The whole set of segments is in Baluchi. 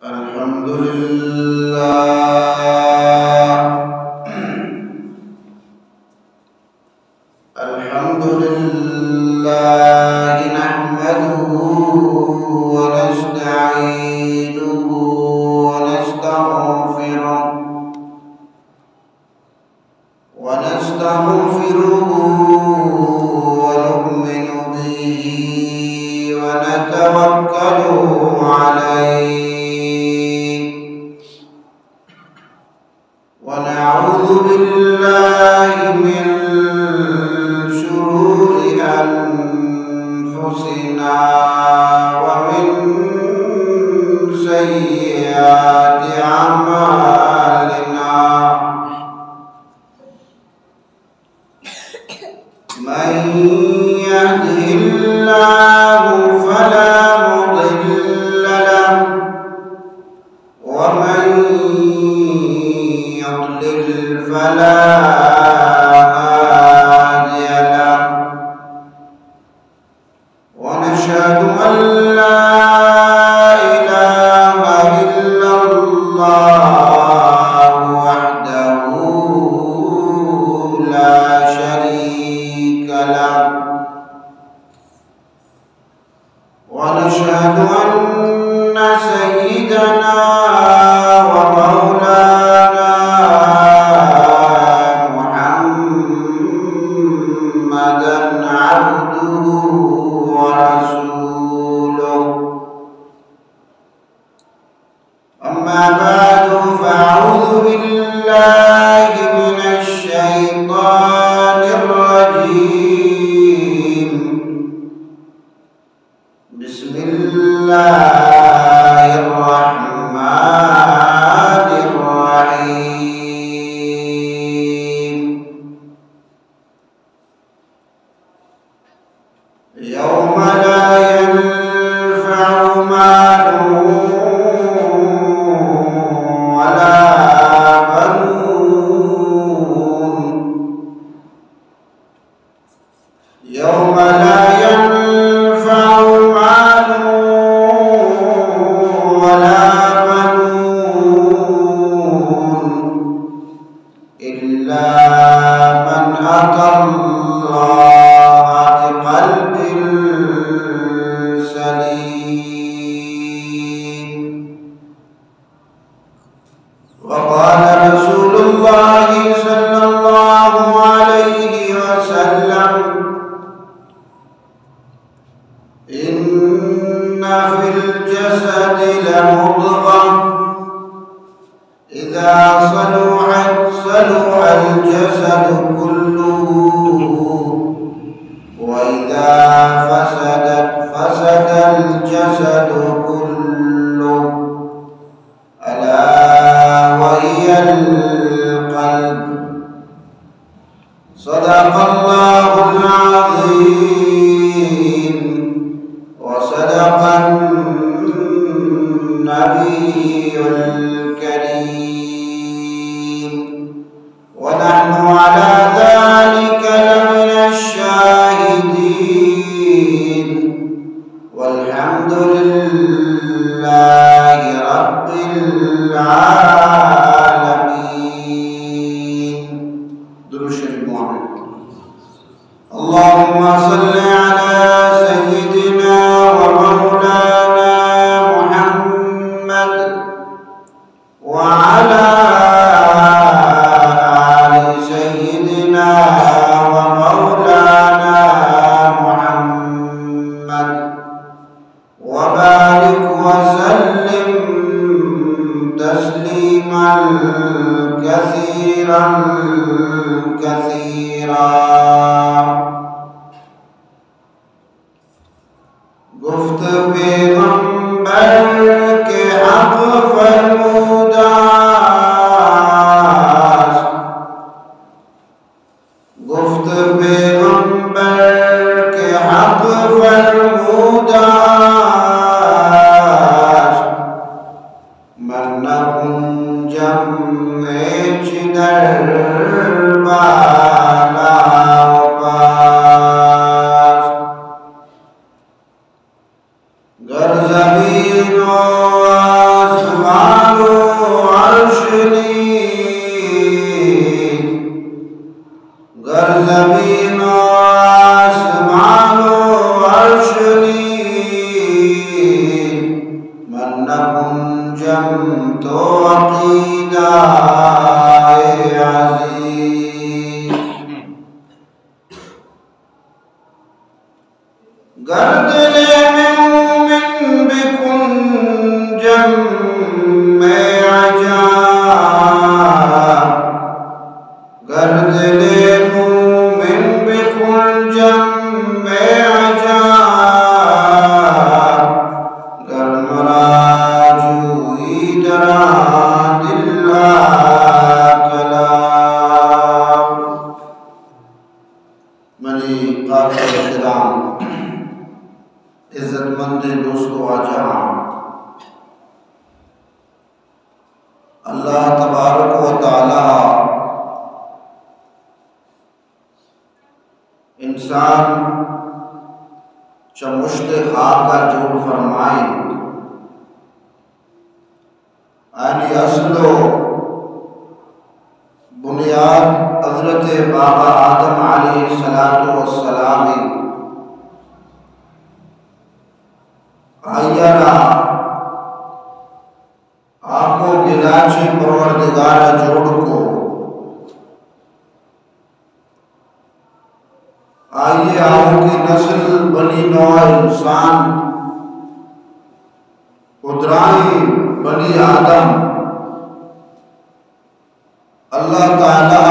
الحمد لله. الحمد لله نحمده ونستعينه ونستغفره، ونستغفره ونؤمن به ونتوكل عليه، ونعوذ بالله من شرور أنفسنا ومن سيئات أعمالنا. من يهده الله فلا مضل له، ومن يضلل فلا هادي له. ونشهد أن لا إله إلا الله وحده لا شريك له، ونشهد أن سيدنا ومولانا محمدا عبده ورسوله. أما بعد، فأعوذ بالله من الشيطان الرجيم. بسم الله الرحمن الرحيم. يوم لا ينفع مال ولا بنون. يوم لا ينفع مال ولا بنون إلا من أتى الله بقلب سليم. وقال رسول الله صلى الله عليه وسلم: إن في الجسد لمضغة، إذا صلحت صلح الجسد كله، وإذا فسدت فسد الجسد كله، ألا وهي القلب. صدق الله العظيم وصدق النبي الكريم، ونحن على ذلك لمن الشاهدين، والحمد لله رب العالمين. درود شریف بوان. اللهم صل على سيدنا ومولانا محمد وعلى آل سيدنا ومولانا محمد وبارك وسلم تسليما كثيرا كثيرا. گفت پیغمبر که حق فرموده است، گفت پیغمبر که حق فرموده است، من نگنجم هیچ در بالا و پست. گر زمین و آسمان دوست و واجہاں، اللہ تبارک و تعالی انسان چہ مشت خاک ءَ جوڑ فرمائینت۔ آنی اصل و بنیاد حضرت بابا آدم علیہ الصلوۃ والسلام انت۔ آئی ءَ را آکو گلاچی پروردگار ءَ جوڑ کو۔ آئی ءِ آؤکی نسل بنی نوع انسان و درائیں بنی آدم، اللہ تعالی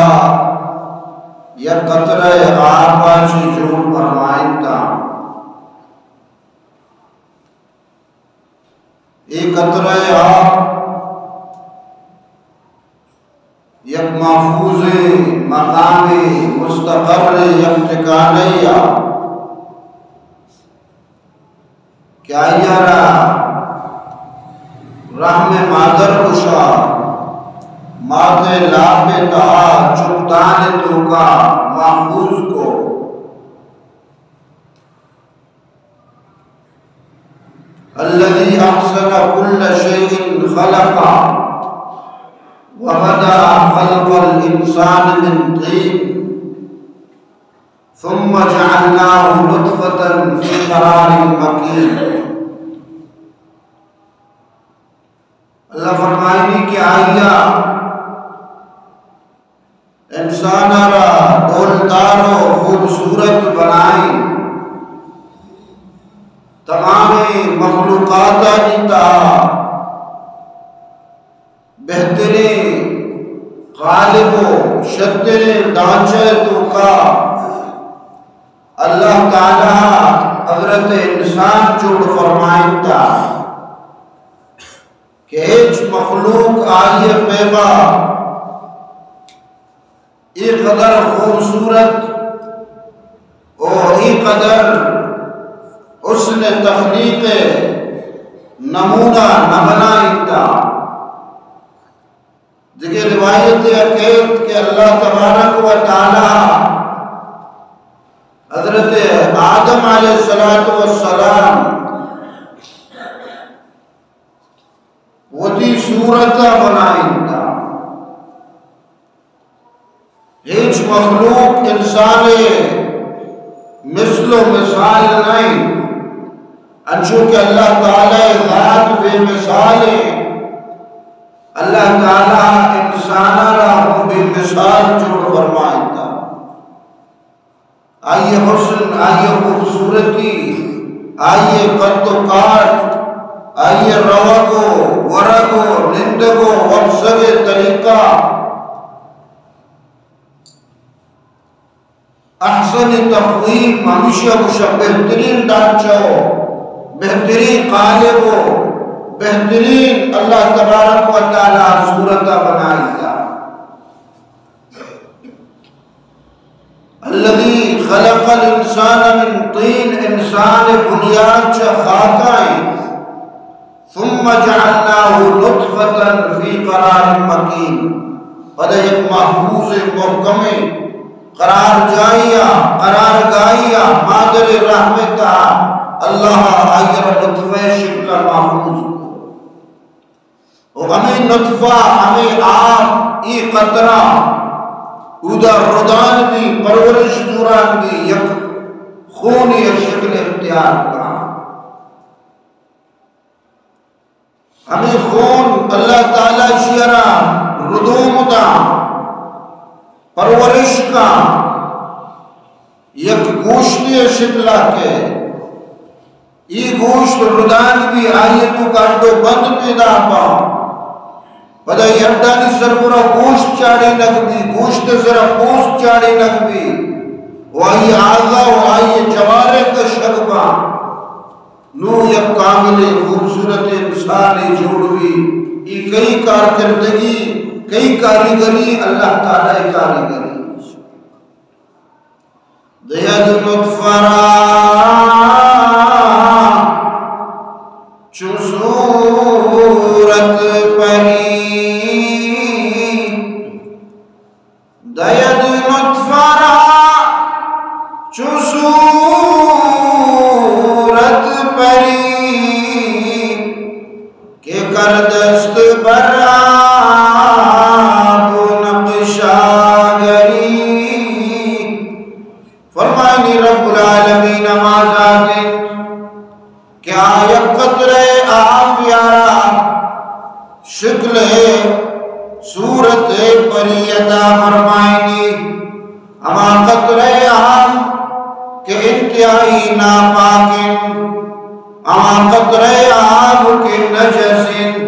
یک قطرہ آپ ءَ چہ جوڑ فرمائینتاں۔ اے قطرہ آپ یک محفوظ مقام مستقر، یک ٹھکانہ یا کہ آئی ءَ را رحم مادر گوشا، مات ءِ لاپ ءِ تہا چکدان ءِ توکا محفوظ کو۔ الذي أحسن كل شيء خلقه وبدأ خلق الإنسان من طين ثم جعلناه نطفة في قرار مكين۔ اللہ فرمائنی کہ آئی ءَ انسان ءَ را ڈولدار و خوبصورت بنائیں، تمام مخلوقات ءِ تہا بہتریں قالب و شتریں ڈھانچہ ءِ توکا اللہ تعالی حضرت انسان جوڑ فرمائینتا کہ ہچ مخلوق آئی ءِ پیما اے قدر خوبصورت و اے قدر حسن تخلیق ءِ نمونہ نہ بنائینتا۔ دگہ روایت ءَ کیت کہ اللہ تبارک و تعالی حضرت آدم علیہ الصلوۃ والسلام وتی صورت ءَ بنائینتا۔ ہچ مخلوق انسان ءِ مثل و مثال نہ انت، انچو کہ اللہ تعالی ءِ ذات بے مثال انت، اللہ تعالی انسان ءَ را ہم بے مثال جوڑ فرمائینتا۔ آئی ءِ حسن، آئی ءِ خوبصورتی، آئی ءِ قد و کاٹ، آئی ءِ روگ و ورگ و نندگ و وپسگ ءِ طریقہ، احسن تقویم، ہمیشی ءَ گوشاں بہترین ڈھانچہ و بہترین قالب و بہترین اللہ تبارک و تعالی صورت ءَ بنائینتا۔ الذي خلق الانسان من طين، انسان ءِ بنیاد چہ خاک ءَ انت۔ ثم جعلناه نطفة في قرار مكين، پدا یک محفوظ محکم قرار جائی ءَ، قرار گاہی ءَ، مادر ءِ رحم ءِ تہا اللہ آئی ءَ را نطفہ ءِ شکل ءَ محفوظ کو۔ و ہمے نطفہ، ہمے آپ، اے قطرہ اودا ردان بی، پرورش زوران بی، یک خونے ءِ شکل اختیار کاں۔ ہمے خون اللہ تعالی اشی ءَ را ردوم داں، پرورش کاں، یک گوشتے ءِ شکل ءَ کہ اے گوشت ردان بی، آئی ءِ توکا ہڈ و بند پیدا باں۔ پدا اے ہڈانی سربرا گوشت چاڑینگ بی، گوشت ءِ سرا پوست چاڑینگ بی، و آئی ءِ اعضا و آئی ءِ جوارح کشگ باں۔ نوں یک کاملیں خوبصورت انسانے جوڑ بی۔ اے کئی کارکردگی، کئی کاریگری؟ اللہ تعالی ءِ کاریگری۔ دید نطفہ را چو صورت پری، دید نطفہ را چو صورت پری، کہ کردست بر آب و نقشہ گری۔ فرمائنی رب العالمین ہما ذات انت کہ آ یک قطرہ آپ یارا شکل صورت پری عطا فرمائنی۔ ہما قطرہ آپ کہ انتہائی ناپاک انت، ہما قطرہ آپ کہ نجس انت،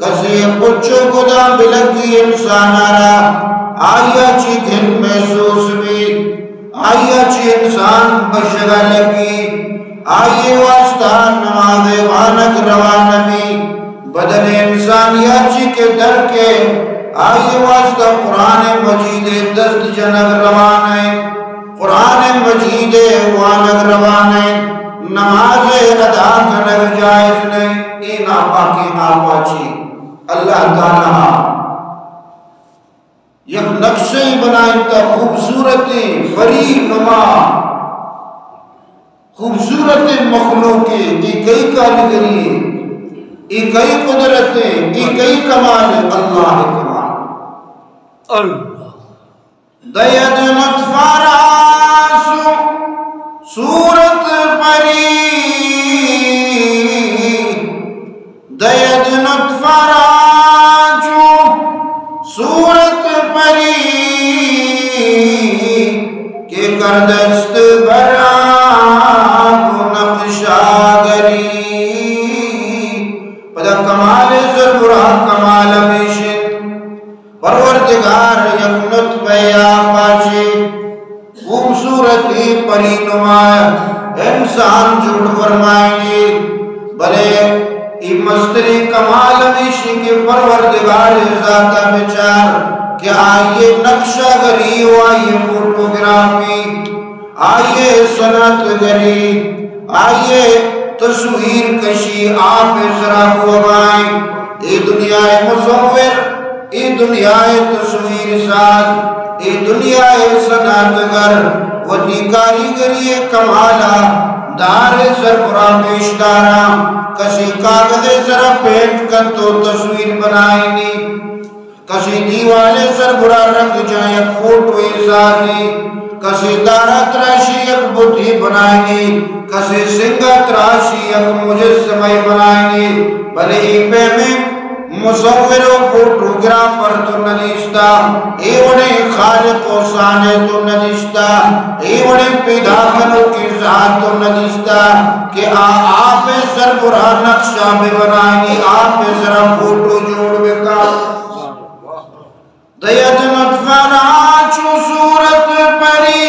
کسے پچ و گدا بلگی انسان ء را، آئی ء چی گند محسوس بیت، آئی ء چی انسان بشگ ء لگی، آئی ء واسطہ نماز ء وانگ روا نہ بیت۔ بدن انسانی ء چی کہ درکے، آئی ء واسطہ قرآن مجید ء دست جنگ روا نہ انت۔ قرآن مجید ء وانگ روا نہ انت، نماز ء ادا کنگ جائز نہ انت۔ اے ناپاکیں آپ ء چی اللہ تعالی یک نقشہ ئی بنائینتا، خوبصورتیں پری نما، خوبصورتیں مخلوقے، اے کئی کاریگری اے، اے کئی قدرت اے، اے کئی کمال اے؟ اللہ ء کمال۔ اللہ۔ دید نطفہ را سو صورت پری، دید نطفہ را چو صورت پری، کہ کردست بر آب نقشہ گری۔ پدا کمال سربرا کمال ہمیش انت۔ پروردگار یک نطفہ آپا چی خوبصورتی پری نما انسان جوڑ فرمائینی، بلے اے مستریں کمال ہمیشی کہ پروردگار ذاتا بچار کہ آئیے نقشہ گری و آئیے فوٹوگرافی، آئیے صنعت گری، آئیے تصویر کشی آپ سرا بوگائیں۔ اے دنیا مصور، اے دنیا تصویر ساز، اے دنیا صنعت گر، وتی کاریگری کمالا دار سربرا پیش داراں۔ کسی کاغذ سرا پینٹ کنت و تصویر بنائینی، کسی دیوال سربرا رنگ جاں یک فوٹو سازی، کسی دارا تراشی یک بتی بنائینی، کسی سنگا تراشی یک مجسمہ بنائینی۔ بلے اے پیمیں مصور و فوٹوگرافر تو ندیستا، اے وڑیں خالق و صانع تو ندیستا، اے وڑیں پیدا کنوکیں ذات تو ندیستا کہ آ آپ سربرا نقشہ بہ بنائینی، آپ سرا فوٹو جوڑ بکا۔ دید نطفہ را چو صورت پری،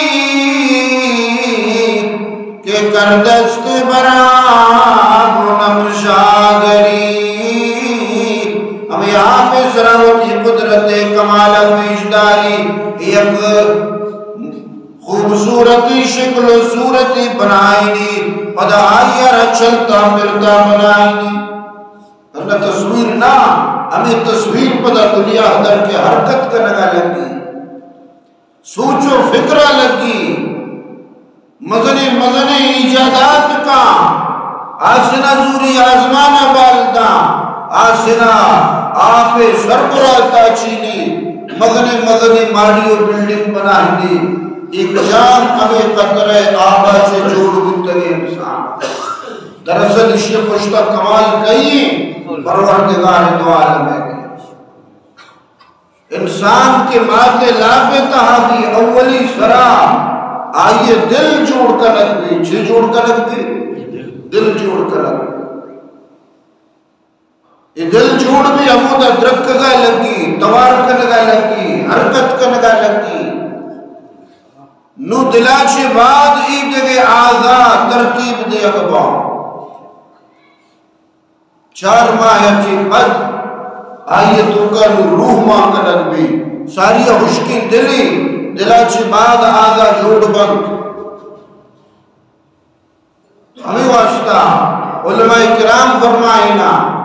کہ کردست بر آب نقشہ گری۔ ہمیں آپ سرا وتی قدرت کمال پیش داری، یک خوبصورتی شکل و صورتی بنائینی، پدا آئی را چلتا پھرتا بنائینی۔ ورنہ تصویر نہ، ہمیں تصویر پدا دنیا در کے حرکت کنگا لگی، سوچ و فکرا لگی، مزنیں مزنیں ایجادات کا، آسنا زوری آزمانا بالدا، آسنا آپ سربرا تاچینی، مزنیں مزنیں ماڑی و بلڈنگ بنائینی، اے کجام ہمیں قطرہ آبا چے جوڑ بوتگیں انسان۔ دراصل اشی پشتا کمال کئی؟ پروردگار دو عالم ہے۔ انسان کے مات لاپ تہا کی اولی سرا آئیے دل جوڑ کنگ بی۔ چے جوڑ کنگ بی؟ دل جوڑ کنگ۔ اے دل جوڑ بی، ہمودا درکگا لگی، توار کنگا لگی، حرکت کنگا لگی۔ نو دلا چے بعد ای دگہ اعضا ترتیب دیگ با۔ چار ماہ چے پد آئی توکا نو روح مان کنگ بی۔ ساری ہشکیں دلی، دلا چے بعد اعضا جوڑ بنت۔ ہمے واسطہ علماء کرام فرمائنا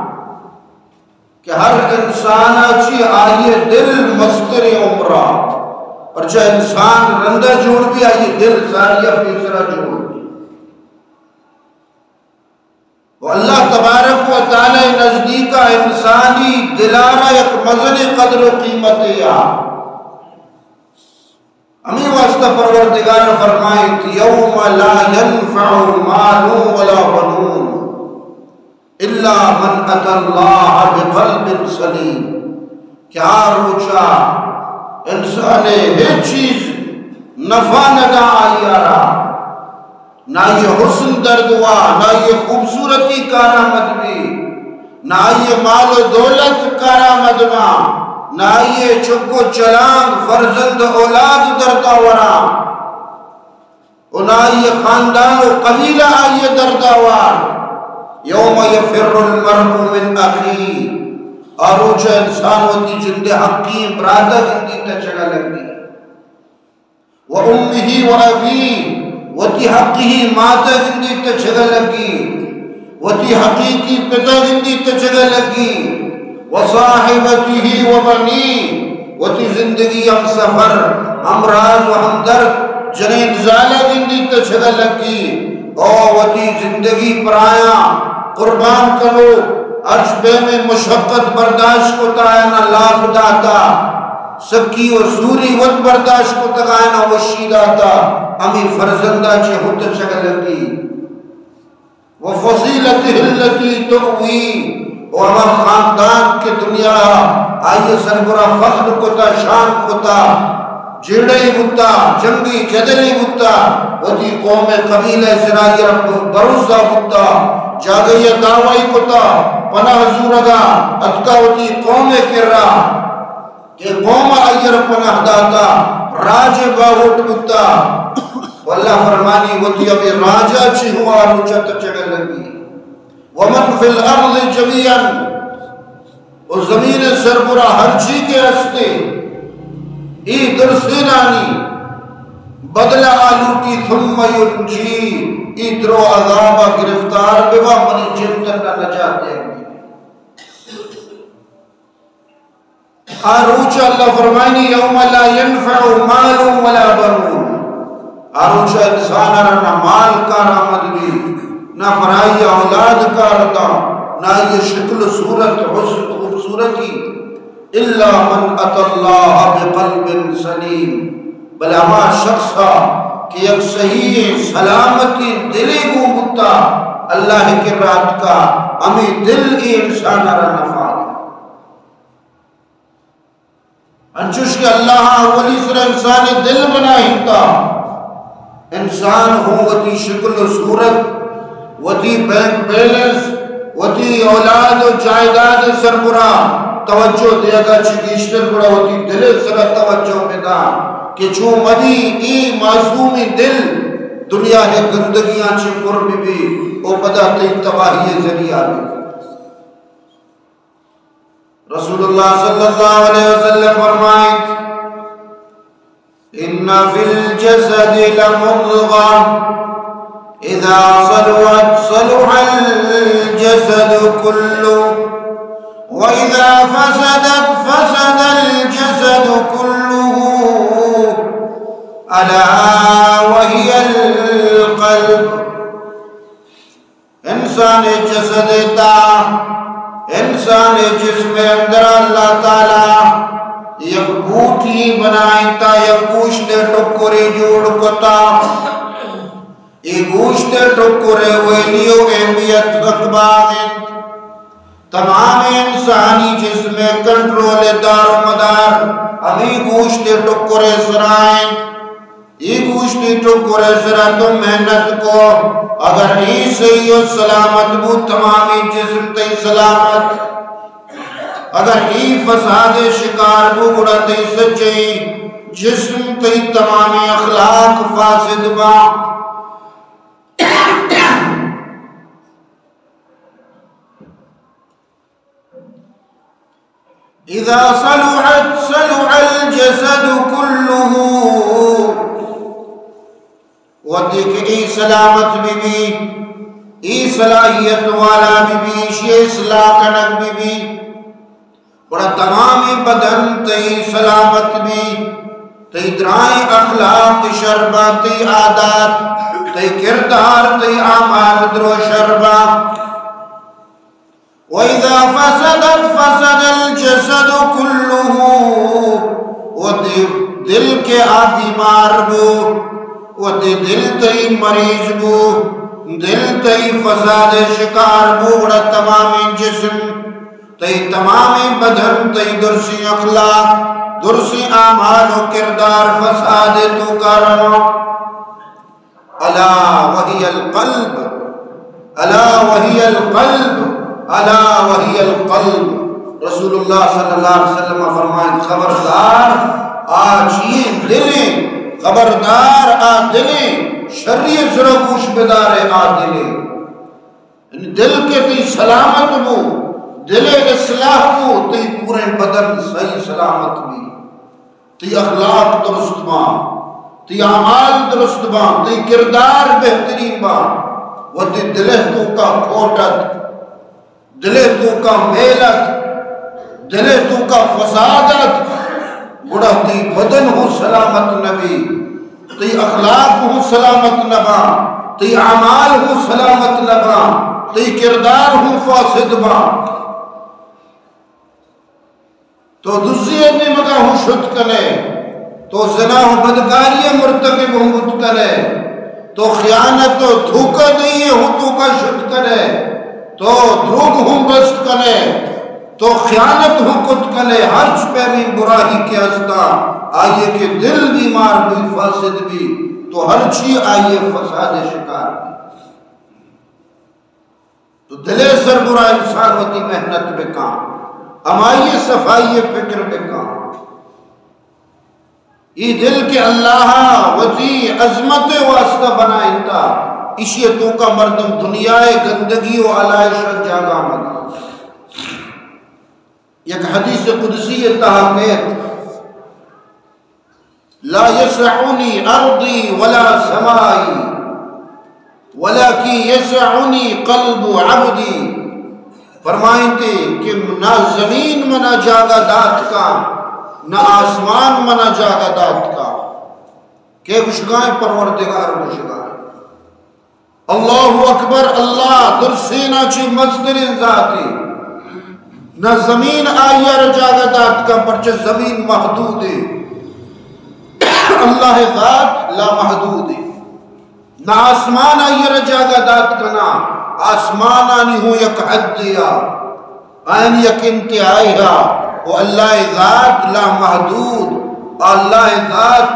کہ ہر انسان چی آئی دل مستر عمرہ، پرچہ انسان رندہ جوڑ بی، آئی دل ساریا پیسرا جوڑ بی۔ و اللہ تبارک و تعالی نزدیکا انسانی دلارا یک مزن قدر و قیمتے آ۔ ہمے واسطہ پروردگار فرمائیت، یوم لا ینفع مال ولا بنون الا من اتی اللہ بقلب سلیم۔ کہ آ روچا انسان ہچ چیز نفع ندا آئی را، نہ آئی حسن درد وا، نہ آئی خوبصورتی کارآمد بی، نہ آئی مال و دولت کارآمد ما، نہ آئی چک و چلانگ فرزند اولاد درد آورا، و نہ آئی خاندان و قبیلہ آئی درد آوار۔ یوم یفر المرء من اخیہ، آ روچ انسان وتی جند حقی برادر گندی تچگا لگی۔ و امہ و ابیہ، وتی حقی ماتا گندی تچگا لگی، وتی حقیقی پتا گندی تچگا لگی، و صاحبتہ و بنیہ، وتی زندگی ہم سفر، ہم راز و ہم درد، جنین زالا گندی تچگا لگی، او وتی زندگی پرایا قربان کنو، ہرچ پیمیں مشقت برداشت کتا، آیانا لاپ داتا، سکی و سوری وت برداشت کتگ، آیانا وشی داتا، ہمے فرزندا چہ ہت چگلگی۔ و فصیلتہ التی تؤویہ، و ہما خاندان کہ دنیا آئی سربرا فخر کتا، شان کتا، جیڑہ ای بوتا، جنگی جدلی بوتا، وتی قوم قبیلہ سرا آئی بھروسہ بوتا، جاگہی دعوی کتا، پناہ زورگا اتکا وتی قوم کرا، کہ قوم آئی پناہ داتا، راج باہوٹ بوتا۔ و اللہ فرمانی وتی ہمے راجا چہ ہوا روچا تچگا لگی۔ ومن فی الارض جمیعا، و زمین سربرا ہرچی کہ ہستے، ای درسینانی بدلہ آ لوٹی، ثم ینجیہ، ای درو عذابا گرفتار ببا، منی جند نا نجات دے۔ آ روچ اللہ فرمائنی، یوم لا ینفع مال ولا بنون، آ روچ انسان را نہ مال کارآمد بی، نہ برائی اولاد کار دا، نہ آئی شکل و صورت، حسن، خوبصورتی، الا من اتی اللہ بقلب سلیم، بلے ہما شخصا کہ یک صحیح سلامتی دلے گون بوتا، اللہ کرا اتکا، ہمے دل ای انسان را نفع دے۔ انچوش کہ اللہ اولی سر انسان دل بنائینتا، انسان ہوں وتی شکل و صورت، وتی بینک بیلنس، وتی اولاد و جائیداد سربرا توجہ دیگا چہ گیشتر گڑا وتی دل سرا توجہ بدا کہ چو مدی ای معصومی دل دنیا ہے گندگیاں چہ پر بی بی، او پدا تئی تباہی ذریعہ بی۔ رسول اللہ صلی اللہ علیہ وسلم فرمائیت، ان فی الجسد لمضغة، اذا صلحت صلح الجسد كله، واذا فسدت فسد الجسد كله، الا وهي القلب۔ انسان جسد تا، انسان جسم اندر اللہ تعالی یک بوٹی بنائینتا، یک گوشت ٹکرے جوڑ کتا۔ اے گوشت ٹکرے ویلیو اہمیت رکباغ انت۔ تمام انسانی جسم کنٹرول دار و مدار ہمیں گوشت ٹکرے سرائیں۔ اے گوشتی ٹکرے سرا تو محنت کو، اگر اے صحیح و سلامت بو، تمامی جسم تئی سلامت۔ اگر اے فساد شکار بو، گڑا تئی سجئی جسم، تئی تمامی اخلاق فاسد با۔ اذا صلحت صلح الجسد كله۔ وقتی کہ اے سلامت بی بی، ای صلاحیت والا بہ بی، ایشی اصلاح کنگ بہ بی، گڑا تمامیں بدن تئی سلامت بی، تئی درائیں اخلاق شر باں، تئی عادات، تئی کردار، تئی اعمال درو شر باں۔ وَإِذَا فَسَدَتْ فَسَدَ الْجَسَدُ كُلُّهُ۔ وہدے دل کہ آ بیمار بو، وہدے دل تئی مریض بو، دل تئی فساد شکار بو، گڑا تمامیں جسم، تئی تمامیں بدن، تئی درسیں اخلاق، درسیں اعمال و کردار فساد توکا رواں۔ الا وہی القلب، الا وہی القلب، الا وہی القلب۔ رسول اللہ صلی اللہ علیہ وسلم فرمائیں، خبردار آ چیئے دلیں، خبردار آ دلیں، شری سرا گوش بدارے آ دلیں۔ یعنی دل کہ تئی سلامت بو، دل اصلاح بو، تئی پوریں بدن صحیح سلامت بی۔ تئی اخلاق درست باں، تئی اعمال درست باں، تئی کردار بہترین باں، وہدے دل توکا کھوٹ ات، دل توکا میل ات، دل توکا فساد ات، گڑا تئی بدن ہوں سلامت نہ بی، تئی اخلاق ہوں سلامت نہ باں، تئی اعمال ہوں سلامت نہ باں، تئی کردار ہوں فاسد باں۔ تو دزی ءِ نیمگا ہوں شت کنے، تو زنا و بدکاری ءِ مرتکب ہوں بوت کنے، تو خیانت و دھوکہ دہی ءِ ہوں توکا شت کنے، تو دروگ ہوں بست کنے، تو خیانت ہوں کت کنے، ہرچ پیمیں براہی کہ ہستا، آئی ءِ کہ دل بیمار بی، فاسد بی، تو ہرچی آئی ءِ فساد ءِ شکار بی۔ تو دل ءِ سر گڑا انسان وتی محنت بکاں، ہمائی ءِ صفائی ءِ فکر بکاں۔ اے دل کہ اللہ ءَ وتی عظمت ءِ واسطہ بنائینتا، ایشی ءِ توکا مردم دنیا ءِ گندگی و آلائش ءَ جاگہ مداں۔ یک حدیث قدسی ءِ تہا کئیت، لا يسعني أرضي ولا سمائي ولكن يسعني قلب عبدي۔ فرمائیتے کہ نہ زمین منا جاگہ دات کا، نہ آسمان منا جاگہ دات کا، کہ گشگائیں پروردگار گشگائیں۔ اللہ اکبر، اللہ درسینا چی مزترین ذاتے۔ نہ زمین آئی ءَ را جاگہ دات کن، پرچہ زمین محدود ہے، اللہ ذات لامحدود ہے۔ نہ آسمان آئی ءَ را جاگہ دات کنا، آسمانانی ہوں یک حد یا آئین یک انتہائی ہا، و اللہ ذات لامحدود، اللہ ذات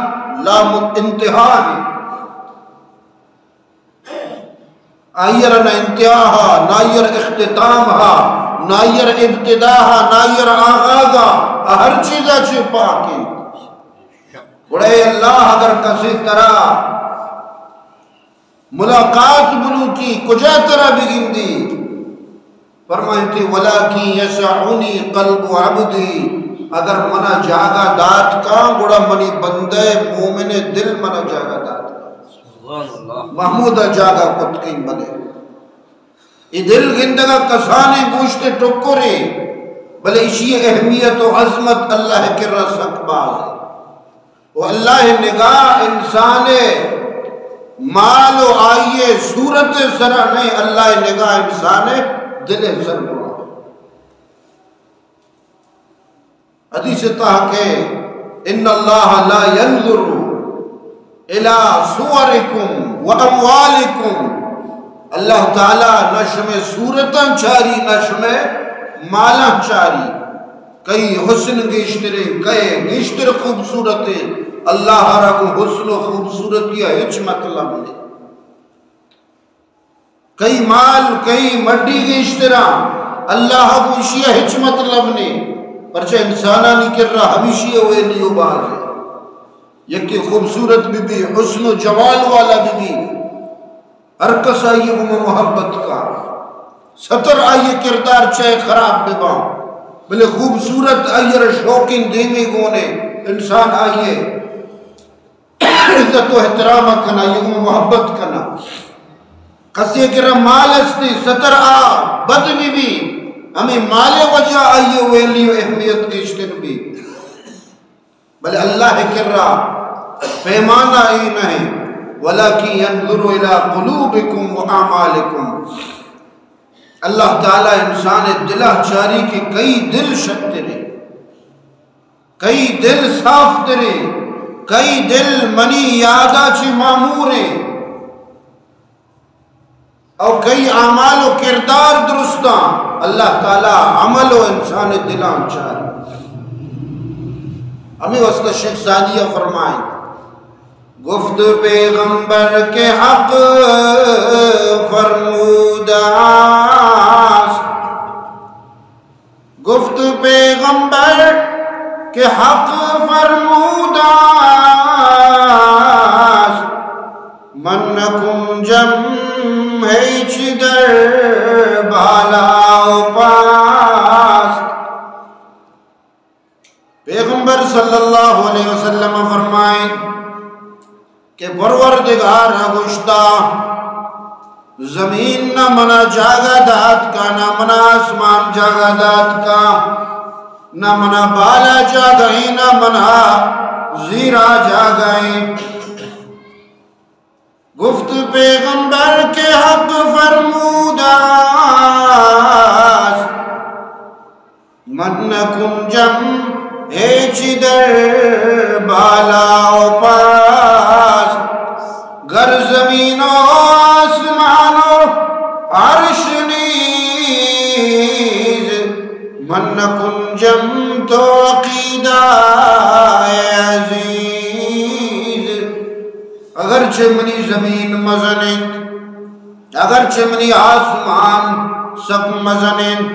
لا انتہا ہے۔ آئی ءَ را نہ انتہا ہا، نہ آئی ءَ را اختتام ہا، نہ آئی ءَ را ابتدا ہا، نہ آئی ءَ را آغاز ہا، آ ہر چیزا چی پاک انت۔ گڑا اے اللہ، اگر کسے ترا ملاقات بلوٹی، کجا ترا بگندی؟ فرمائیتی، ولكن يسعني قلب عبدي، اگر منا جاگہ دات کاں، گڑا منی بندہ مومن دل منا جاگہ دات کاں۔ سبحان اللہ۔ محمود جاگہ کت کیں بلے۔ اے دل گندگا کسانیں گوشت ٹکرے، بلے ایشی اہمیت و عظمت اللہ کرا سک باز ہے۔ و اللہ نگاہ انسان مال و آئی صورت سرا نہیں، اللہ نگاہ انسان دل سر۔ حدیث تہا کہ ان اللہ لا ينظر الى صوركم واموالكم، اللہ تعالی نہ شمے صورتاں چاری، نہ شمے مالاں چاری۔ کئی حسن گیشتریں، کئے گیشتر خوبصورتیں، اللہ را گوں حسن و خوبصورتی ءَ ہچ مطلب نہیں۔ کئی مال، کئی مڈی گیشتراں، اللہ گوں ایشی ءَ ہچ مطلب نہیں۔ پرچہ انسانانی کرا ہمیشی ءِ ویلیو باز ہے۔ یکے خوبصورت بہ بی، حسن و جمال والا بہ بی، ہر کس آئی ءَ گوں محبت کا، ستر آئی ءِ کردار چاہے خراب بہ باں، بلے خوبصورت آئی ءَ را شوقین دیمی گونے، انسان آئی ءِ عزت و احترام کنا، آئی ءَ گوں محبت کنا۔ کسے کرا مال استی، ستر آ بد بی بی، ہمیں مال وجہ آئی ویلیو اہمیت گیشتر بی۔ بلے اللہ کرا پیمانہ اے نہ ایں، ولکن ینظر الی قلوبکم و اعمالکم۔ اللہ تعالی انسان دلا چاری کہ کئی دل شترے، کئی دل صاف ترے، کئی دل منی یادا چی معمورے۔ او کئی اعمال و کردار درستاں، اللہ تعالی عمل و انسان دلاں چار۔ ہمیں واسطہ شیخ سعدی فرمائیں، گفت پیغمبر کہ حق فرمودہ است، گفت پیغمبر کہ حق فرمودہ است، من نکنجم ہیچ در بالا و پاست۔ پیغمبر صلی اللہ علیہ وسلم فرمائیں، کہ پروردگار ء گوشتا، زمین نہ منا جاگہ دات کا، نہ منا آسمان جاگہ دات کا، نہ منا بالا جاگہ ایں، نہ منا زیرا جاگہ ایں۔ گفت پیغمبر کہ حق فرمودہ است، من نکنجم ہیچ در بالا و پاست، گر زمین و آسمان و عرش نیز، من نکنجم تو عقیدہ عزیز۔ اگرچہ منی زمین مزن انت، اگرچہ منی آسمان سک مزن انت،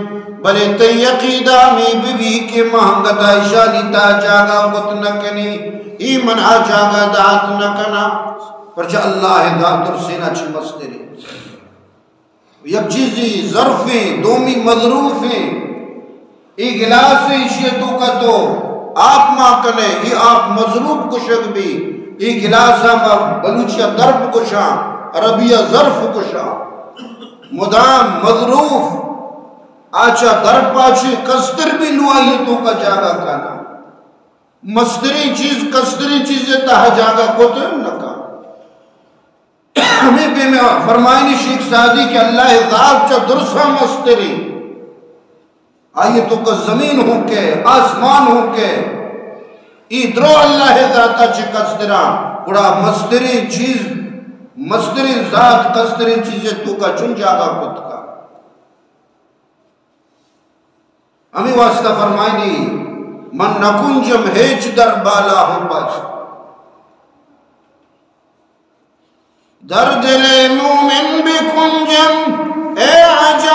بلے تئی عقیدہ ہمے بہ بی کہ من انگت ء ایشانی تہا جاگہ کت نہ کنی، ای من ء جاگہ دات نہ کنا، پرچہ اللہ ء ذات درسینا چہ مستر انت۔ یک چیزی ظرفیں، دومی مظروفیں۔ اے گلاس، ایشی ء توکا تو آپ مان کنے، اے آپ مظروف گوشگ بی۔ اے گلاس ء ما بلوچی ء درب گوشاں، عربی ء ظرف گوشاں۔ مدام مظروف، آ چہ درب ء چہ کستر بی نوں آئی ء توکا جاگہ کانا۔ مستریں چیز کستریں چیز ء تہا جاگہ کت نہ کن۔ ہمے پیما فرمائنی شیخ سعدی کہ اللہ ء ذات چہ درساں مستریں۔ آئی ء توکا زمین ہوں کہ، آسمان ہوں کہ، ای درو اللہ ء ذاتا چہ کستراں، گڑا مستریں چیز، مستریں ذات کستریں چیز ء توکا چون جاگہ کت کا؟ ہمے واسطہ فرمائنی، من نکنجم ہیچ در بالا ہوں پاست۔ در دل مومن بکنجم، اے عجاب،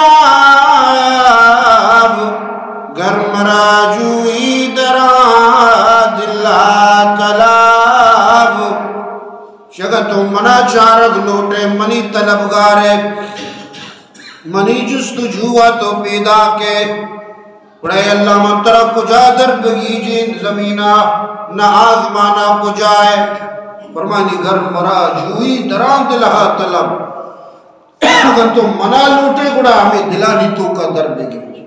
گر مرا جوئی درا دلا طلب۔ شگا تو منا چارگ لوٹے، منی طلبگارے، منی جستجو ء تو پیداک ئے۔ گڑا اے اللہ، من ترا کجا در بگیجین؟ زمینا نہ آزمانا کجا ئے؟ فرمانی، گر مرا جوئی دران دلہا طلب۔ اگر تو منا لوٹے، گڑا ہمیں دلانی توکا در بگیج۔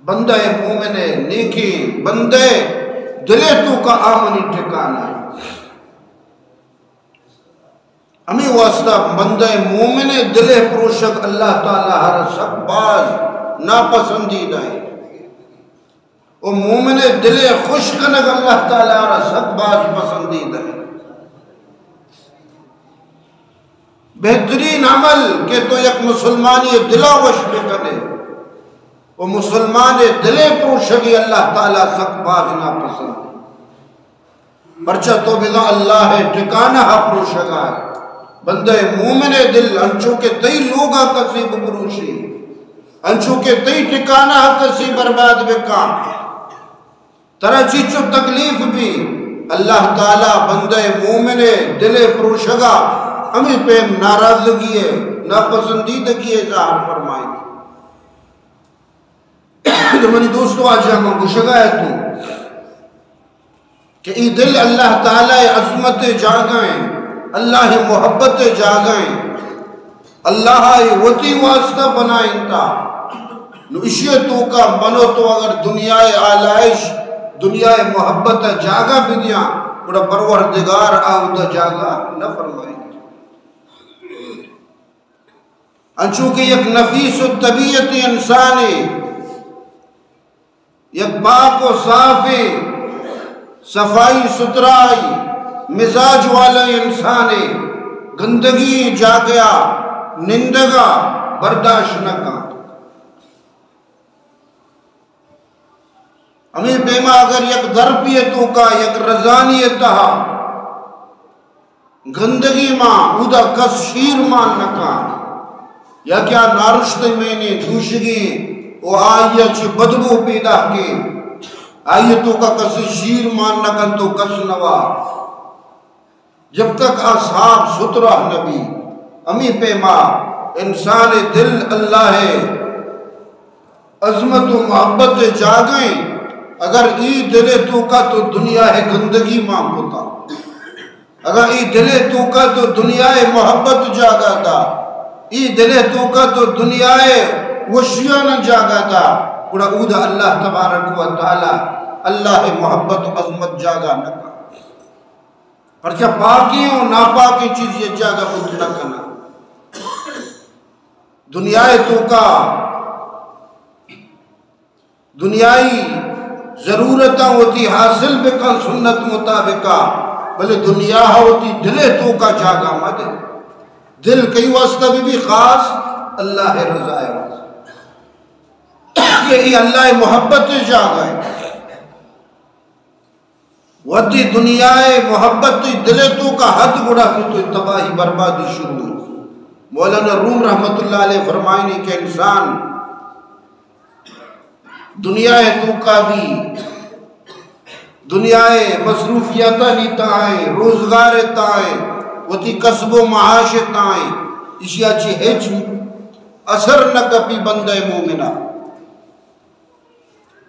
بندہ مومن، نیکیں بندہ دلے توکا آ منی ٹھکانہ ئے۔ ہمے واسطہ بندہ مومن ء دل ء پروشگ اللہ تعالی ء را سک باز ناپسندیدہ انت، و مومن ء دل ء خوش کنگ اللہ تعالی ء را سک باز پسندیدہ انت۔ بہترین عمل کہ تو یک مسلمانی ء دل ء وش بکنے، و مسلمان ء دل ء پروشگی اللہ تعالی ء سک باز ناپسند انت۔ پرچا تو بزاں اللہ ء ٹکانہ ء پروشگا ئے۔ بندہ مومن ء دل انچو کہ تئی لوگا کسے بپروشی، انچو کہ تئی ٹکانہ ء کسے برباد بکاں، ترا چیچو تکلیف بی، اللہ تعالی بندہ مومن ء دل ء پروشگا ہمے پیم ناراضگی ء ناپسندیدگی ء ظاہر فرمائیت۔ تو منی دوست واجہ، من گوشگا اتوں کہ اے دل اللہ تعالی ء عظمت ء جاگہ ایں، اللہ ء محبت ء جاگہ ایں۔ اللہ ءَ وتی واسطہ بنائینتا۔ نو اشی ءِ توکا من و تو اگر دنیا ءِ آلائش، دنیا ءِ محبت ءَ جاگہ بدیاں، گڑا پروردگار آ اودا جاگہ نہ فرمائینت۔ انچو کہ یک نفیس الطبیعت انسانے، یک پاک و صافیں، صفائی ستھرائی مزاج والا انسانے، گندگی جاگہ ءَ نندگ ءَ برداشت نہ کنت۔ ہمے پیما اگر یک درپے ءِ توکا، یک رزانی ءِ تہا گندگی مان، اودا کس شیر مان نہ کن، یا کہ آ نارشتیں مینے دوشگیں و آئی ءَ چہ بدبو پیداک ایں، آئی ءِ توکا کس شیر مان نہ کن تو کس نوا، جب تک آ صاف ستھرا نہ بی۔ ہمے پیما انسان ءِ دل اللہ ءِ عظمت و محبت ءِ جاگہ ایں۔ اگر ای دل ءِ توکا تو دنیا ءِ گندگی مان کتا، اگر ای دل ءِ توکا تو دنیا ءِ محبت جاگہ دا، ای دل ءِ توکا تو دنیا ءِ وشیان جاگہ دا، گڑا اودا اللہ تبارک و تعالی، اللہ ءِ محبت و عظمت جاگہ نہ کا۔ پرچا پاکیں و ناپاکیں چیز یک جاگہ بوت نہ کنا۔ دنیا ءِ توکا دنیائی ضرورتاں وتی حاصل بکن سنت مطابقا، بلے دنیا ءَ وتی دل ءِ توکا جاگہ مہ دے۔ دل کئی واسطہ بہ بی؟ خاص اللہ ءِ رضا ءِ واسطہ، کہ ای اللہ ءِ محبت ءِ جاگہ ایں۔ وھدے دنیا ءِ محبت تئی دل ءِ توکا ات گڑا کہ تو تباہی بربادی شروع ایں۔ مولانا روم رحمت اللہ علیہ فرمائنی کہ انسان دنیا ءِ توکا بی، دنیا ءِ مصروفیاتانی تہا ایں، روزگار ءِ تہا ایں، وتی کسب و معاش ءِ تہا ایں، اشیا چہ ہچ اثر نہ کپی بندہ مومنا۔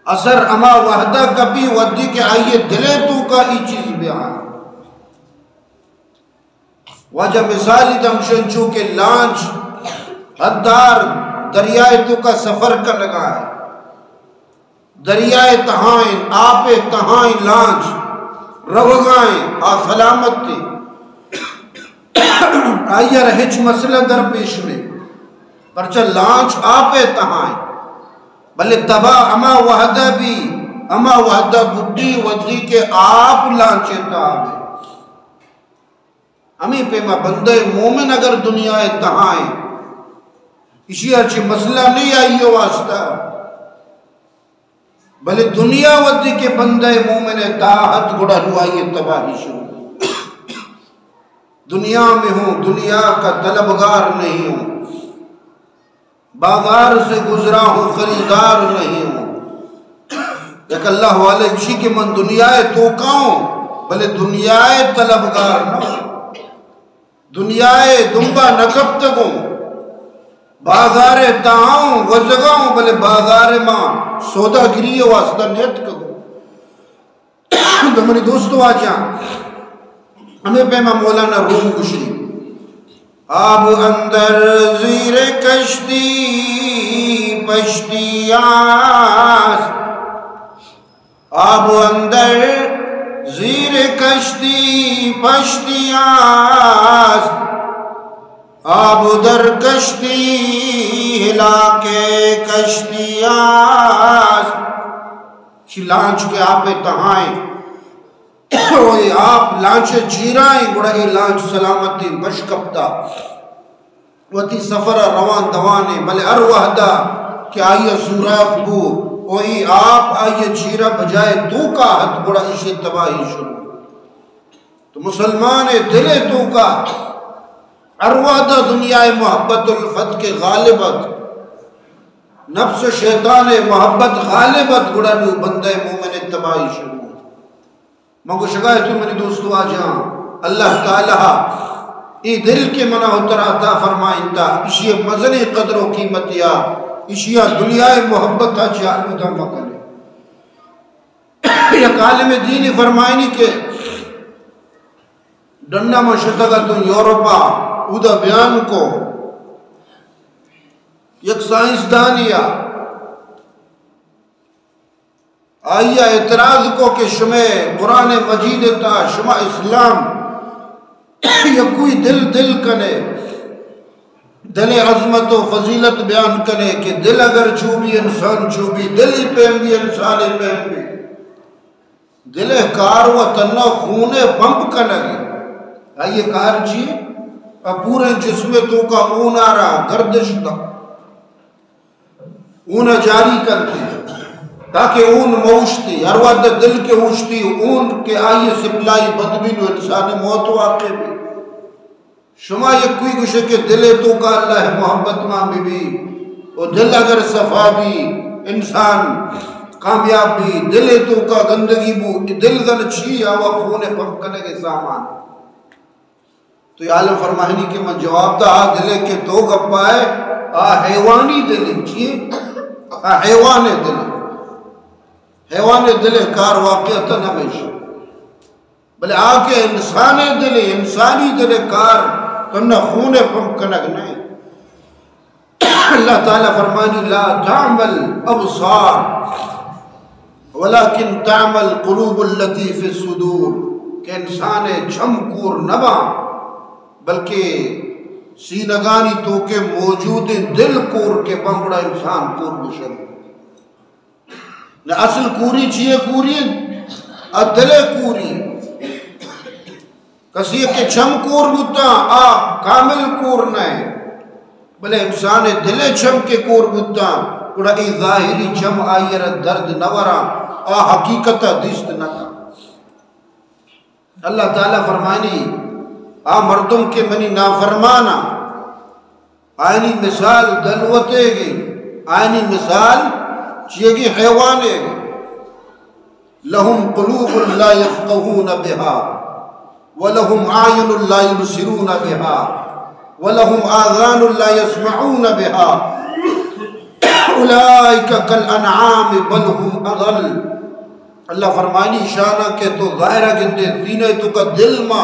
اثر ہما وھدا کپی وھدے کہ آئی ءِ دل ءِ توکا ای چیز بیا۔ واجہ مثالی دنت، انچو کہ لانچ، حدار، دریا ءِ توکا سفر کنگا ایں، دریا ءِ تہا ایں، آپ ءِ تہا ایں، لانچ روگا ایں، آ سلامت ایں، آئی ءَ را ہچ مسئلہ درپیش نہ ایں، پرچا لانچ آپ ءِ تہا ایں۔ بلے تباہ ہما وھدا بی، ہما وھدا بڈی وھدے کہ آپ لانچ ءِ تہا بی۔ ہمے پیما بندہ مومن اگر دنیا ءِ تہا ایں، اشیا چہ مسئلہ نہ ایں آئی ءِ واسطہ، بلے دنیا وھدے کہ بندہ مومن ءِ تہا ات گڑا نوں آئی ءِ تباہی شروع۔ دنیا میں ہوں، دنیا کا طلبگار نہیں ہوں، بازار سے گزرا ہوں، خریدار نہیں ہوں۔ یک اللہ والے گشی کہ من دنیا ءِ توکا اوں، بلے دنیا ءِ طلبگار نہ اوں۔ دنیا ءِ دمبا نہ کپتگوں، بازار ءِ تہا اوں، گوزگا اوں، بلے بازار ءَ ما سوداگری ءِ واسطہ نیتکگوں۔ تو منی دوست واجہاں، ہمے پیما مولانا روم گشی، آب اندر زیر کشتی پشتی است، آب اندر زیر کشتی پشتی است، آب در کشتی ہلاک کشتی است۔ شی لانچ کہ آپ ءِ تہا ایں، او اے آپ لانچ ءِ چیرا ایں، گڑا اے لانچ سلامت ایں، بش کپتا، وتی سفر ءَ روان دوان ایں، بلے ہر وھدا کہ آئی ءَ سوراخ بو، او اے آپ آئی ءِ چیرا بجائے توکا ات، گڑا ایشی ءِ تباہی شروع۔ تو مسلمان ءِ دل ءِ توکا ہر وھدا دنیا ءِ محبت الفت کہ غالب ات، نفس و شیطان ءِ محبت غالب ات، گڑا نوں بندہ مومن ءِ تباہی شروع۔ من گوشگا اتوں منی دوست واجہاں، اللہ تعالی اے دل کہ منا و ترا عطا فرمائینتا، اشی ءِ مزنیں قدر و قیمتیا، اشیا دنیا ءِ محبتا چہ آلودہ مکنے۔ یک عالم دینی فرمائنی کہ ڈنا من شتگ اتوں یورپا، اودا بیان کو، یک سائنسدانے ءَ، آئی ءَ اعتراض کو کہ شمئے قرآن مجید ءِ تہا شما اسلام یکوئی دل دل کنے، دل ءِ عظمت و فضیلت بیان کنے کہ دل اگر چو بی انسان چو بی، دل ءِ پیم بی انسان ءِ پیم بی۔ دل ءِ کار و تنا خون ءِ پمپ کنگ ءَ۔ آئی ءِ کار چی؟ آ پوریں جسم ءِ توکا اون ءَ را گردش دا، اون ءَ جاری کنتی، تاکہ اون موشتی۔ ہر وقت دل کہ اوشتی، اون کہ آئی ءِ سپلائی بند بی، نو انسان ءِ موت واقع بی۔ شما یکوئی گوشے کہ دل ءِ توکا اللہ ءِ محبت مان بی بی، و دل اگر صفا بی، انسان کامیاب بی۔ دل ءِ توکا گندگی بو، دل زن چی؟ آ وا خون ءِ پمپ کنگ ءِ سامان۔ تو یہ عالم فرمائنی کہ من جواب دا، آ دل ءِ کہ تو گپا ئے، آ حیوانی دل ءِ چی؟ آ حیوان ءِ دل ءِ۔ حیوان ءِ دل ءِ کار واقعتاً ہمیش۔ بلے آ کہ انسان ءِ دل ءِ، انسانی دل ءِ کار تنا خون ءِ پمپ کنگ نہ۔ اللہ تعالیٰ فرمانی، لا تعمل ابصار ولكن تعمل قلوب التي في الصدور، کہ انسان ءِ چم کور نہ باں، بلکہ سینگانی توکے موجودیں دل کور کہ باں، گڑا انسان کور بشن۔ نہ اصل کوری چیئے کوری انت؟ آ دل ءِ کوری انت۔ کسی کہ چم کور بوتاں، آ کامل کور نہ انت۔ بلے انسان ءِ دل ءِ چم کہ کور بوتاں، گڑا اے ظاہری چم آئی ءَ را درد نہ وراں، آ حقیقت ءَ دیست نہ کن۔ اللہ تعالیٰ فرمانی، آ مردم کہ منی نافرمان آں، آیانی مثال دلوتے گی، آیانی مثال چیگی؟ حیوانے گی۔ لهم قلوب لا يفقهون بها ولهم أعين لا يبصرون بها ولهم آذان لا يسمعون بها أولئك كالأنعام بل هم أضل۔ اللہ فرمانی، شانا کہ تو ظاہرہ گندے، سینہ توکا دل ما،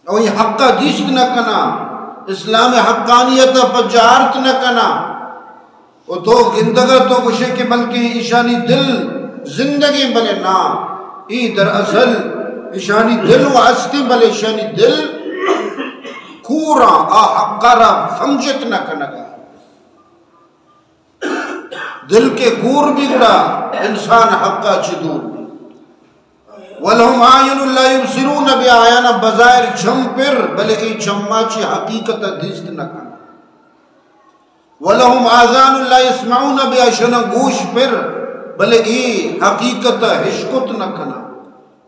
او اے حقا دیست نہ کنا، اسلام ءِ حقانیت ءَ پجارت نہ کنا، و تو گندگا تو گوشے کہ بلکہ ایشانی دل زندگیں، بلے نا، اے دراصل ایشانی دل و ہستی، بلے ایشانی دل کوراں، آ حقا را سمجھت نہ کنگا۔ دل کہ کور بی گڑا انسان حقا چی دور بی۔ ولهم أعين لا يبصرون بها، آیانا بظاہر چم پر، بلے اے چما چی حقیقت دیست نہ کن۔ ولهم آذان لا يسمعون بها، شنا گوش پر، بلے اے حقیقت ہشکت نہ کنا۔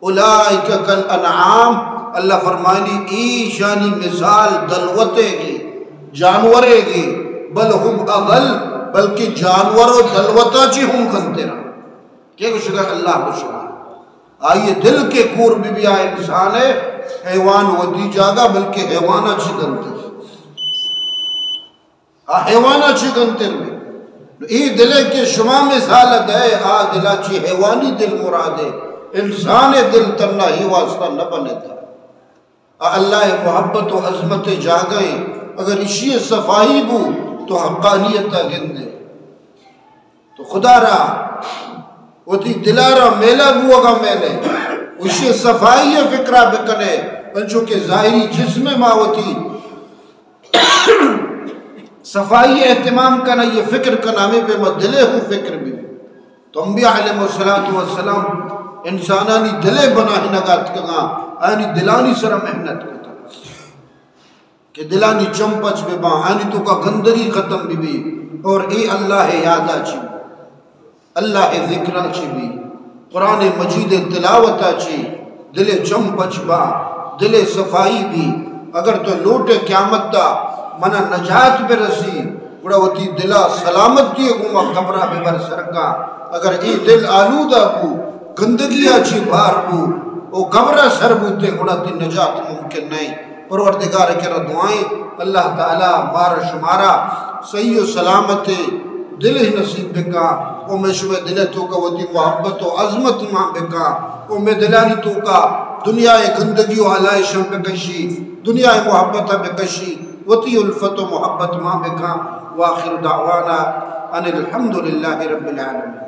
أولئك كالأنعام، اللہ فرمانی، ایشانی مثال دلوتے گی، جانورے گی، بل هم أضل، بلکہ جانور و دلوتا چی ہم گنترا۔ کہ گوشگا؟ اللہ گوشگا۔ آئی دل کہ کور بی بی، آ انسان ءِ، حیوان وتی جاگہ، بلکہ حیوانا چی گنتی۔ آ حیوانا چی گنتر بی۔ نو اے دلے کہ شما مثال دئے، آ دلا چی حیوانی دل مرادے، انسان دل تنا ہی واسطہ نہ بنتا۔ آ اللہ محبت و عظمت جاگہ ایں، اگر اشی صفائی بو تو حقانیت گندے۔ تو خدا را وتی دلا را میلہ بوگا میلے، اشی صفائی فکرا بکنے، انچو کہ ظاہری جسم ما وتی صفائی اہتمام کنا، یہ فکر کنا، ہمیں پہ ما دلے ہوں فکر بھی۔ تو انبیاء علیہ الصلوۃ والسلام انسانانی دلے بناہنگا اتکگاں، آنی دلانی سرا محنت کتا کہ دلانی چم پچ بہ باں، آنی توکا گندگی ختم بہ بی، اور اے اللہ یادا چی، اللہ ذکرا چی بی، قرآن مجید تلاوتا چی دل چم پچ با، دل صفائی بی۔ اگر تو لوٹے قیامت تا منا نجات برسی، گڑا وتی دلا سلامتی گوما قبرا ببر سرکا۔ اگر اے دل آلودہ بو، گندگیا چی بار بو، او قبرا سر بوتے، گڑا تی نجات ممکن نہیں۔ پروردگار کرا دعائیں، اللہ تعالی مارا شمارا صحیح و سلامت دل نصیب بکا، او میں شمے دل توکا وتی محبت و عظمت مان بکا، او میں دلانی توکا دنیا گندگی و آلائش بکشی، دنیا محبت بکشی، وتی الفت و محبت مان بکا۔ وآخر دعوانا أن الحمد لله رب العالمين.